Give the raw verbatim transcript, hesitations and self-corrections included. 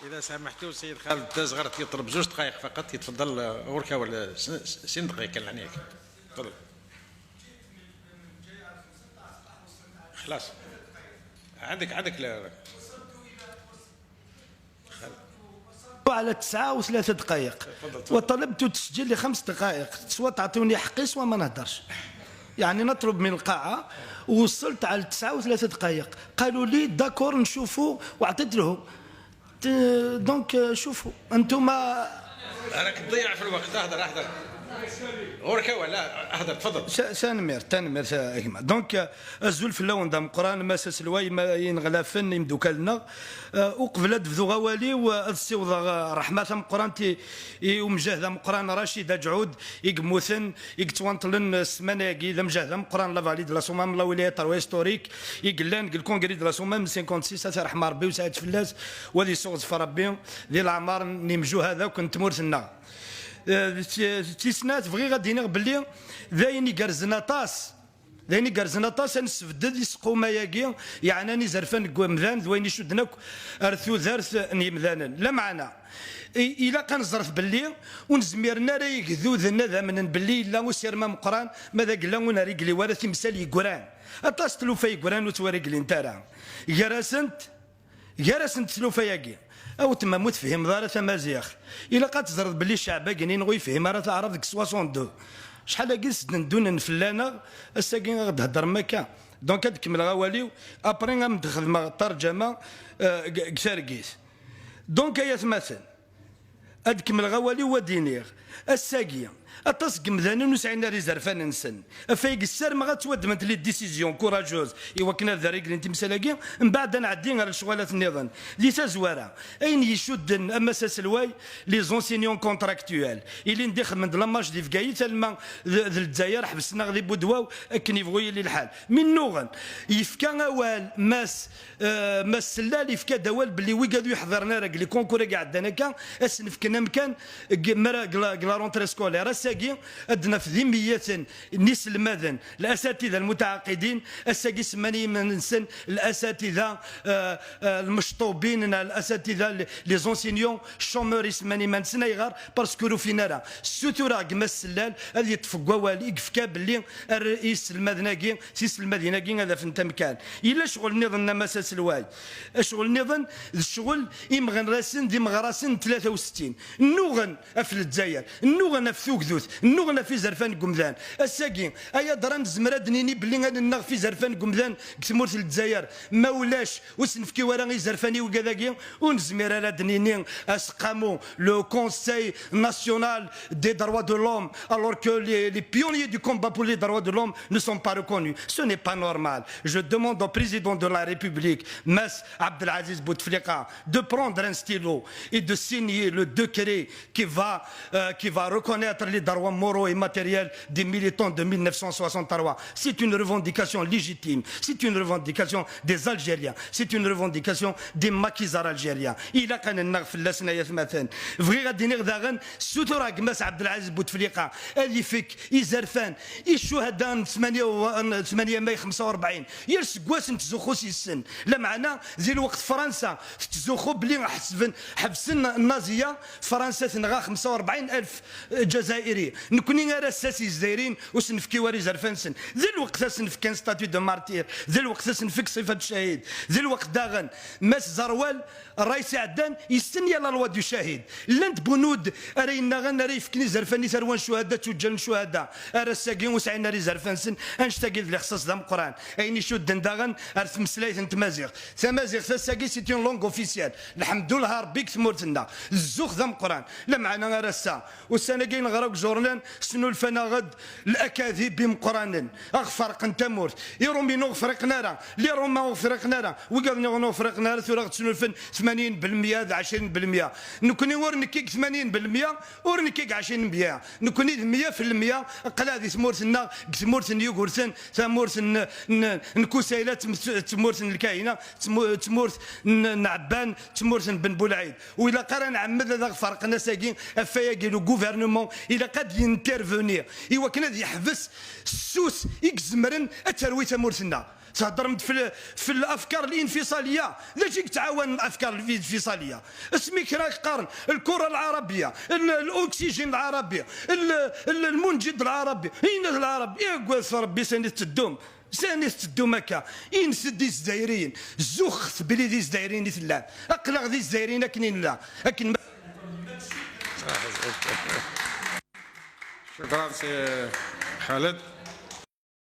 إذا سمحتوا سيد خالد الدازغر يطلب زوج دقائق فقط، يتفضل، آه، غير كاول، آه، س-، س-، سين دقائق كان عليك. تفضل. خلاص. عندك، عندك لا. على تسعة وثلاثة دقائق، تفضل، تفضل. وطلبت تسجيل لخمس دقائق، سوا تعطوني حقي سوا ما نهدرش. يعني نطلب من القاعة، ووصلت على تسعة وثلاثة دقائق، قالوا لي داكور نشوفوا، وعطيت لهم. ت-، دونك، آه، شوفوا انتم. راك تضيع في الوقت، اهدر، اهدر. غير كاول، لا، اهدر، تفضل. تنمير، تنمير، اجمع. دونك، آه، ازول فلاون دا مقران، ما سسلواي، ما ينغلافن يمدوكالنا. آه، وقبل اد بدو غوالي، واد سيوضا رحمة مقران تي، إي ومجاهدة مقران رشيد اجعود، يقموثن، يقتوانطلن السمانة ياقي، ذا مجاهدة مقران لا فالي دو لا سومام، لا ولاية تروي هيستوريك، يقلان، الكونغري دو لا سومام، سينكونت سيس، اثار حمار بي وسعد فلاس، وذي سوغ زفر ربي، ذي العمار نمجو هذا كنت مورثنا. آه، تي-، تيسنات بغي غادي نغبلي، ذاين يقرزن اطاس. D ayen igerrzen aṭas ad nesbedd iseqquma-agi yeɛnan izerfan n wemdan d wayen icudden akk ar tudert n yemdanen. Lameɛna, i-, ilaq ad neẓret belli ur nezmir ara igduden ad amnen belli yella usirem ameqqran ma d agella ur nerregli wara timsal yeggran. Aṭas tlufa yeggran ur ttwarreglint ara. Gar-asent, Gar-asent tlufa-agi, a weltma, ma ur tefhimeḍ ara tamaziɣt, ilaq ad teẓreḍ belli cceɛb-agi-nni ur yefhim ara taɛrabt deg soixante-deux. Acḥal-agi i s-d-ndunen fell-aneɣ, ass-agi a ɣ-d-heddrem akka. Donc ad kemmleɣ awal-iw, après ad m-d-xedmeɣ ṭṭerǧama, euh, deg, deg targit. Donc ay atmaten, ad kemmleɣ awal-iw, ad d-iniɣ, ass-agi, aṭas n yemdanen ur sɛin ara izerfan-nsen. Ɣef wayagi ssarmeɣ ad ttwaddment les décisions courageuses i wakken ad rreglent timsal-agi, mbeɛd ad nɛeddi ɣer lecɣalat-nniḍen. Di tazwara, ayen yecudden a Mass aselway, les enseignants contractuels, ilin-d ixedmen-d la marche di Bgayet, alma d, d Lezzayer ḥebsen-aɣ di Budwaw akken yebɣu yili lḥal. Mi nnuɣen, yefka awal Mass Euh, Mass Sellal yefka-d awal belli wigad ur yeḥḍiren ara deg les concours-agi iɛeddan akka, ad sen-fken amkan deg, mara deg la, deg la rentrée scolaire. Ass-agi ad d-naf d imiyaten n yiselmaden, الأساتذة المتعاقدين, ass-agi semman i yiman-nsen الأساتذة, euh, euh, المشطوبين, neɣ الأساتذة, les, les enseignants chômeurs i semman i yiman-nsen. Ayɣer? Parce que ur ufin ara. Ssutureɣ deg Mass Sellal ad yeṭṭef deg wawal i yefka belli ar iselmaden-agi, tiselmadin-agi ad afent amkan. Yella ccɣel nniḍen a Mass aselway. Ccɣel nniḍen d ccɣel imeɣrasen d imeɣrasen n tlata u settin. Nnuɣen ɣef Lezzayer, nnuɣen ɣef tugdut, nnuɣen ɣef izerfan deg umdan. Ass-agi, ay adra nezmer ad d-nini belli ad nennaɣ ɣef izerfan deg umdan deg tmurt n Lezzayer, ma ulac ur s-nefki wara izerfan i wigad-agi, ur nezmir ara ad d-nini aseqqamu, le Conseil national des droits de l'homme, alors que les, les pionniers du combat pour les droits de l'homme ne sont pas reconnus. Ce n'est pas normal. Je demande au président de la République, Mass Abdelaziz Bouteflika, de prendre un stylo et de signer le décret qui va, euh, qui va reconnaître les droits moraux et matériels des militants de mille neuf cent soixante-trois. C'est une revendication légitime. C'est une revendication des Algériens. C'est une revendication des maquisards algériens. Ilaq ad nennaɣ fell-asen ay atmaten. Bɣiɣ ad d-iniɣ daɣen, ssutureɣ deg Mass Abdelaziz Bouteflika ad ifek izerfan i ccuhada n ثمانية و-, n ثمانية ماي خمسة وأربعين. Yal seg wass nettzuxxu s yes-sen. Lameɛna, di lweqt Fransa tettzuxxu belli ḥesben, ḥebsen النازية, Fransa tenɣa خمسة وأربعين ألف Ǧazayri. Nekni ar ass-a s Yezzayirin ur s-nefki wara izerfan-nsen. Di lweqt ad s-nefkan statut de martyr, di lweqt ad s-nefk ṣṣifa n ccahid, di lweqt daɣen Mass Zerwal, Ṛṛay-is iɛeddan, yessen ya la loi du cahid. Llant bunud ara yennaɣen, ara yefken izerfan i tarwa n ccuhada d tuǧǧal n ccuhada. Ar ass-agi ur sɛin ara izerfan-nsen, annect-agi d lixṣaṣ d ameqqran. Ayen icudden daɣen ar tmeslayt n tmaziɣt. Tamaziɣt ass-agi c'est une langue officielle. Lḥemdullah Ṛebbi deg tmurt-nneɣ. D zzux d ameqqran. Lameɛna ar ass-a, ussan-agi neɣra deg iǧurnan, snulfan-aɣ-d lakadib imeqqranen, a ɣ-ferqen tamurt. Irumyen ur ɣ-friqen ara, les Romains ur ɣ-friqen ara, wigad-nniḍen ur ɣ-friqen ara, tura ɣ-ttnulfen ثمانين بالمية d عشرين بالمية. Nekni ur nekki deg ثمانين بالمية, ur nekki deg عشرين بالمية. Nekni d meyya في المية, qleɛ di tmurt-nneɣ, deg tmurt n Yugurten, tamurt n, n, n Kusayla, tm-, tmurt n Lkahina, tmu-, tmurt n, n Ɛebban, tmurt n Ben Bulɛid. Ur ilaq ara nɛemmed ad aɣ-ferqen ass-agi, ɣef wayagi le gouvernement ilaq ad intervenir i wakken ad yeḥbes ssus i izemren ad terwi tamurt-nneɣ. Theddrem-d في الأفكار الانفصالية. D acu i yettɛawan الأفكار الانفصالية؟ Asmi kra qqaren الكرة العربية، ال- الأكسجين العربي، ال- ال- المنجد العربي، إينات العرب، يا قوات ربي ساني تدوم، ساني تدوم هكا. Inset-d i Izzayriyen, zuxxet belli d Izzayriyen i tellam. Aql-aɣ d Izzayriyen akken i nella, akken ma شكرا سي خالد.